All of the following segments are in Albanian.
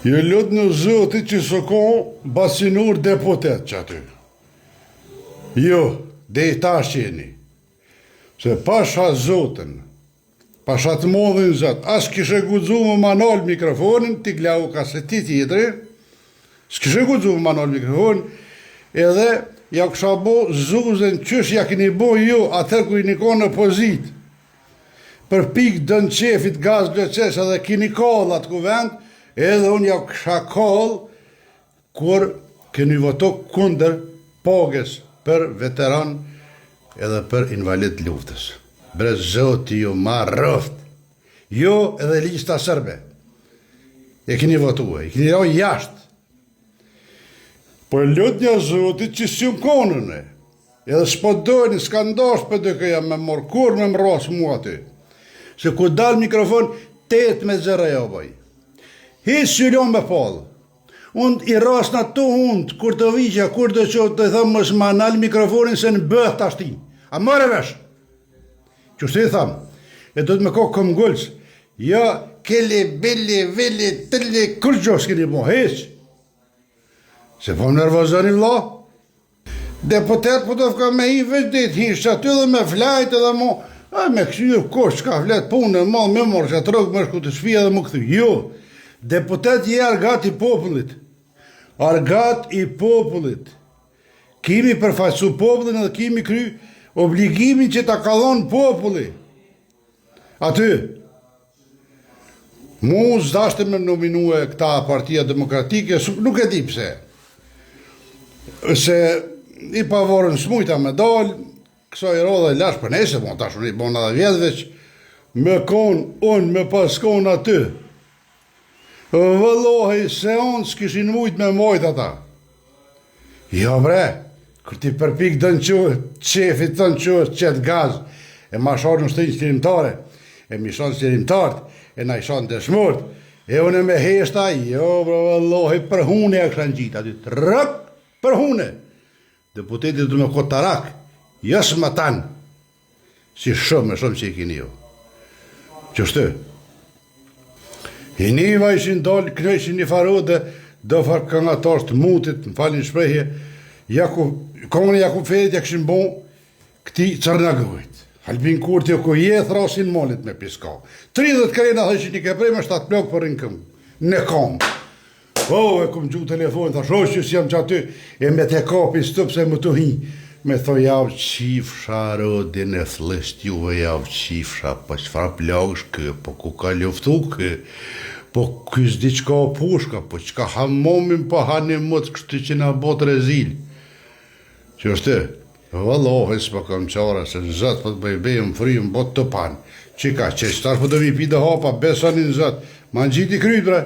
Ju lutni Zotit që s'u kon basinur deputet që aty. Jo, deri tash jeni. Se pasha Zotin, pasha të modhin Zot, as kishe guxu me ma nal mikrofonin, ti Glauka se ti tjetri, s'kishe guxu me ma nal mikrofonin, edhe ja kisha bo zuzën qysh ja keni bo ju atëherë kur jeni kon në opozitë. Për pikë dën qefit Gaz Bleqes edhe kini kall atë kuvend, edhe unë ja kisha kall kur keni votu kundër pagës për veteran edhe për invalid të luftës. Bre zoti ju marroft! Ju edhe lista serbe. E keni votue, i keni ra jashtë. Po e lutnja Zotit që s'jum konën e. Edhe s'po dojnë, s'ka ndasht PDK-ja me morë kur me m'rrasë mu aty. Se ku dal mikrofon, 8 me 0 ja boj. Hiç s'ju lo me fol. Unë i rras në ato hundë, kur të viqja, kur të qoftë, të thëmë mos ma nal mikrofonin se në bëth tashti. A more vesh? Qështu i thamë? E do të me ko këmbëngulës. Jo, keli, bili, vili, tili, kurgjo s'keni bo, hiç. Se po më nervozoni vlla? Deputet po do të me hi veç ditë hish aty dhe me flajt edhe mu, a me kqyr kush çka flet punë e madh me marr çat rrogë me shku te shtëpia dhe mu kthy. Jo. Deputet je argat i popullit. Argat i popullit. Kimi përfaqësu popullin edhe kimi kry obligimin që ta ka dhon populli. Aty. Mu s'dashte me nominue këta partia demokratike, nuk e di pse. Se i pavarun s'mujta me dal, kësaj radhe lash për nese, po tash unë i bon edhe vjet veç, me kon, unë me pas kon aty. Vëllahi, seancë s'kishin mujt me majt ata. Jo bre, kur ti për pikë dënë që qefit tënë që qet gaz, e ma shanë ushtrinë çlirimtare, e mi shanë çlirimtarët, e na i shanë dëshmort, e unë me heshta, jo bre, vëllahi, për hune e kisha ngjit aty, trëp, për hune. Deputeti du me ko tarak, jo s'më tanë, si shumë e shumë që i kini ju. Qështu? Iniva ishin dalë, knojshin një farode, do farë këngatarë të mutit, më falin shprehje, Jakup, kongën e Jakup Ferit ja kishin bo këti Cërnagojt. Albin Kurti o ku je thrasin molit me piska. 30 krena thëshin i ke prej me 7 plok për në këmë. Në kamë. O, e kum gju telefon, thash, o, që s'jam që aty, e me te kapi stup se më të hi. Me tho, jav qifsha rodin e thlisht juve, jav qifsha, po çfarë plagësh kë, po ku ka luftu kë, po ky s'di çka o pushka, po çka hamomin po hani mut, kështu që na bot rezil. Që është, Vallahi s'po kam qare se në zot po të bëj be më fry më bot të pan. Që ka që tash po do mi pi do hapa besoni në zot. Ma ngjiti kryt bre.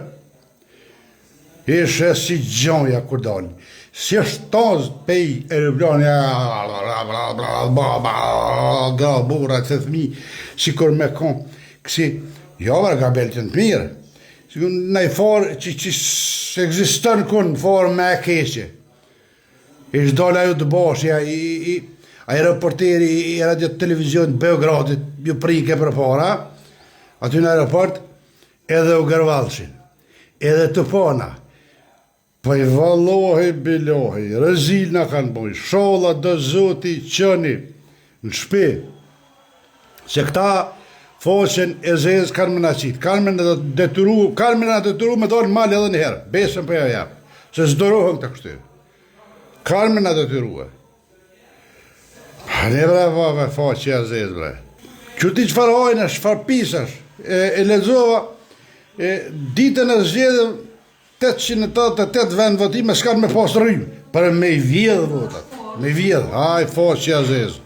Ishe si gjoja kur dalë. Si shtaz pej aeroplani, gra, burra, të fëmi, si kur me kon, kësi, jo, bre, gabel të të mirë, si kur në i farë që, që s'ekziston kun farë me e keqe. Ish dalë ajo të bashja, i, i, ai reporteri i radio televizionit Beogradit, ju prike për para, aty në aeroport, edhe u gërvalshin. Edhe të pana, po i vallohi bilohi, rezil na kanë boj, sholla do zoti qëni në shpi, se këta faqen e zezë kanë me na qitë, kanë me na detyru, kanë me na detyru me dalë mal edhe një herë, besën po ja jap, se s'dorohen këta kështu. Kanë me na detyrue. Ne bre, va, faqja e zezë, bre. Që ti çfarë hajnë, çfarë pisash, e, e lexova, e, ditën e zgjedhjeve 888 vend votime s'kan me pas rrymë, për me i vjedh votat, me i vjedh, haj faqja e zezë.